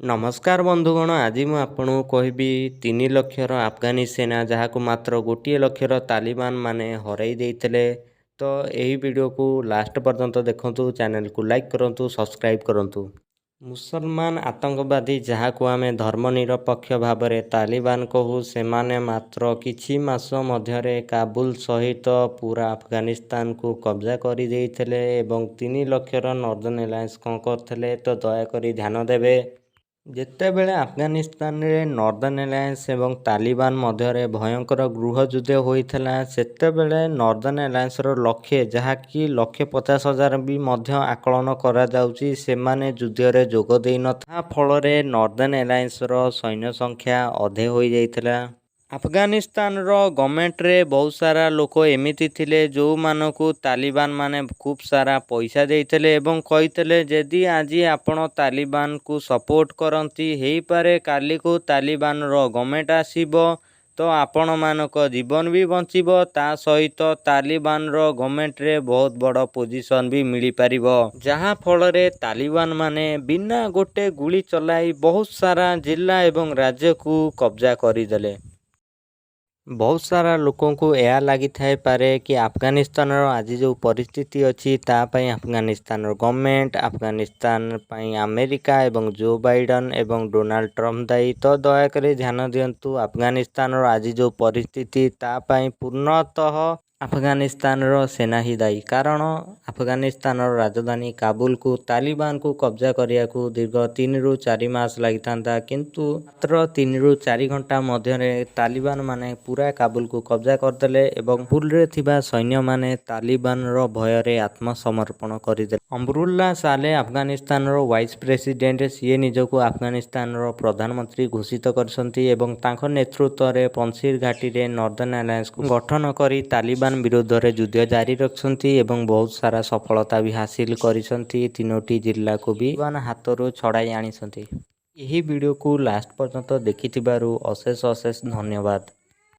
ନମସ୍କାର ବନ୍ଧୁଗଣ, ଆଜି ମୁଁ ଆପଣଙ୍କୁ କହିବି 3 ଲକ୍ଷର ଆଫଗାନି ସେନା, ଯାହାକୁ ମାତ୍ର 1 ଲକ୍ଷର ତାଲିବାନ ମାନେ ହରାଇ ଦେଇଥିଲେ। ତ ଏହି ଭିଡ଼ିଓକୁ ଲାଷ୍ଟ ପର୍ଯ୍ୟନ୍ତ ଦେଖନ୍ତୁ, ଚ୍ୟାନେଲକୁ ଲାଇକ୍ କରନ୍ତୁ, ସବସ୍କ୍ରାଇବ୍ କରନ୍ତୁ। ମୁସଲମାନ ଆତଙ୍କବାଦୀ, ଯାହାକୁ ଆମେ ଧର୍ମନିରପେକ୍ଷ ଭାବରେ ତାଲିବାନ କହୁ, ସେମାନେ ମାତ୍ର କିଛି ମାସ ମଧ୍ୟରେ କାବୁଲ ସହିତ ପୁରା ଆଫଗାନିସ୍ତାନକୁ କବ୍ଜା କରିଦେଇଥିଲେ ଏବଂ 3 ଲକ୍ଷର ନର୍ଦର୍ନ ଆଲାଏନ୍ସ କ'ଣ କରିଥିଲେ? ତ ଦୟାକରି ଧ୍ୟାନ ଦେବେ। ଯେତେବେଳେ ଆଫଗାନିସ୍ତାନରେ ନର୍ଦର୍ନ ଆଲାଏନ୍ସ ଏବଂ ତାଲିବାନ ମଧ୍ୟରେ ଭୟଙ୍କର ଗୃହଯୁଦ୍ଧ ହୋଇଥିଲା, ସେତେବେଳେ ନର୍ଦର୍ନ ଆଲାଏନ୍ସର ଲକ୍ଷେ, ଯାହାକି 1,50,000 ବି ମଧ୍ୟ ଆକଳନ କରାଯାଉଛି, ସେମାନେ ଯୁଦ୍ଧରେ ଯୋଗ ଦେଇନଥିଲେ। ଫଳରେ ନର୍ଦର୍ନ ଆଲାଏନ୍ସର ସୈନ୍ୟ ସଂଖ୍ୟା ଅଧେ ହୋଇଯାଇଥିଲା। ଆଫଗାନିସ୍ତାନର ଗଭର୍ଣ୍ଣମେଣ୍ଟରେ ବହୁତ ସାରା ଲୋକ ଏମିତି ଥିଲେ, ଯେଉଁମାନଙ୍କୁ ତାଲିବାନ ମାନେ ଖୁବ୍ ସାରା ପଇସା ଦେଇଥିଲେ ଏବଂ କହିଥିଲେ, ଯଦି ଆଜି ଆପଣ ତାଲିବାନକୁ ସପୋର୍ଟ କରନ୍ତି, ହେଇପାରେ କାଲିକୁ ତାଲିବାନର ଗଭର୍ଣ୍ଣମେଣ୍ଟ ଆସିବ, ତ ଆପଣମାନଙ୍କ ଜୀବନ ବି ବଞ୍ଚିବ, ତା ସହିତ ତାଲିବାନର ଗଭର୍ଣ୍ଣମେଣ୍ଟରେ ବହୁତ ବଡ଼ ପୋଜିସନ୍ ବି ମିଳିପାରିବ। ଯାହାଫଳରେ ତାଲିବାନ ମାନେ ବିନା ଗୋଟେ ଗୁଳି ଚଲାଇ ବହୁତ ସାରା ଜିଲ୍ଲା ଏବଂ ରାଜ୍ୟକୁ କବ୍ଜା କରିଦେଲେ। ବହୁତ ସାରା ଲୋକଙ୍କୁ ଏହା ଲାଗିଥାଇପାରେ କି ଆଫଗାନିସ୍ତାନର ଆଜି ଯେଉଁ ପରିସ୍ଥିତି ଅଛି, ତା ପାଇଁ ଆଫଗାନିସ୍ତାନର ଗଭର୍ଣ୍ଣମେଣ୍ଟ, ଆଫଗାନିସ୍ତାନ ପାଇଁ ଆମେରିକା ଏବଂ ଜୋ ବାଇଡେନ୍ ଏବଂ ଡୋନାଲ୍ଡ ଟ୍ରମ୍ପ ଦାୟୀ। ତ ଦୟାକରି ଧ୍ୟାନ ଦିଅନ୍ତୁ, ଆଫଗାନିସ୍ତାନର ଆଜି ଯେଉଁ ପରିସ୍ଥିତି, ତା ପାଇଁ ପୂର୍ଣ୍ଣତଃ ଆଫଗାନିସ୍ତାନର ସେନା ହିଁ ଦାୟୀ। କାରଣ ଆଫଗାନିସ୍ତାନର ରାଜଧାନୀ କାବୁଲକୁ ତାଲିବାନକୁ କବ୍ଜା କରିବାକୁ ଦୀର୍ଘ 3ରୁ 4 ମାସ ଲାଗିଥାନ୍ତା, କିନ୍ତୁ ମାତ୍ର 3ରୁ 4 ଘଣ୍ଟା ମଧ୍ୟରେ ତାଲିବାନ ମାନେ ପୁରା କାବୁଲକୁ କବ୍ଜା କରିଦେଲେ ଏବଂ କାବୁଲରେ ଥିବା ସୈନ୍ୟମାନେ ତାଲିବାନର ଭୟରେ ଆତ୍ମସମର୍ପଣ କରିଦେଲେ। ଅମରୁଲ୍ଲା ସାଲେ, ଆଫଗାନିସ୍ତାନର ଭାଇସ୍ ପ୍ରେସିଡେଣ୍ଟ, ସିଏ ନିଜକୁ ଆଫଗାନିସ୍ତାନର ପ୍ରଧାନମନ୍ତ୍ରୀ ଘୋଷିତ କରିଛନ୍ତି ଏବଂ ତାଙ୍କ ନେତୃତ୍ୱରେ ପଞ୍ଜଶିର ଘାଟିରେ ନର୍ଦର୍ନ ଆଲାଏନ୍ସକୁ ଗଠନ କରି ତାଲିବାନ ବିରୁଦ୍ଧରେ ଯୁଦ୍ଧ ଜାରି ରଖିଛନ୍ତି ଏବଂ ବହୁତ ସାରା ସଫଳତା ବି ହାସିଲ କରିଛନ୍ତି। ତିନୋଟି ଜିଲ୍ଲାକୁ ବି ତାଲିବାନ ହାତରୁ ଛଡ଼ାଇ ଆଣିଛନ୍ତି। ଏହି ଭିଡ଼ିଓକୁ ଲାଷ୍ଟ ପର୍ଯ୍ୟନ୍ତ ଦେଖିଥିବାରୁ ଅଶେଷ ଅଶେଷ ଧନ୍ୟବାଦ।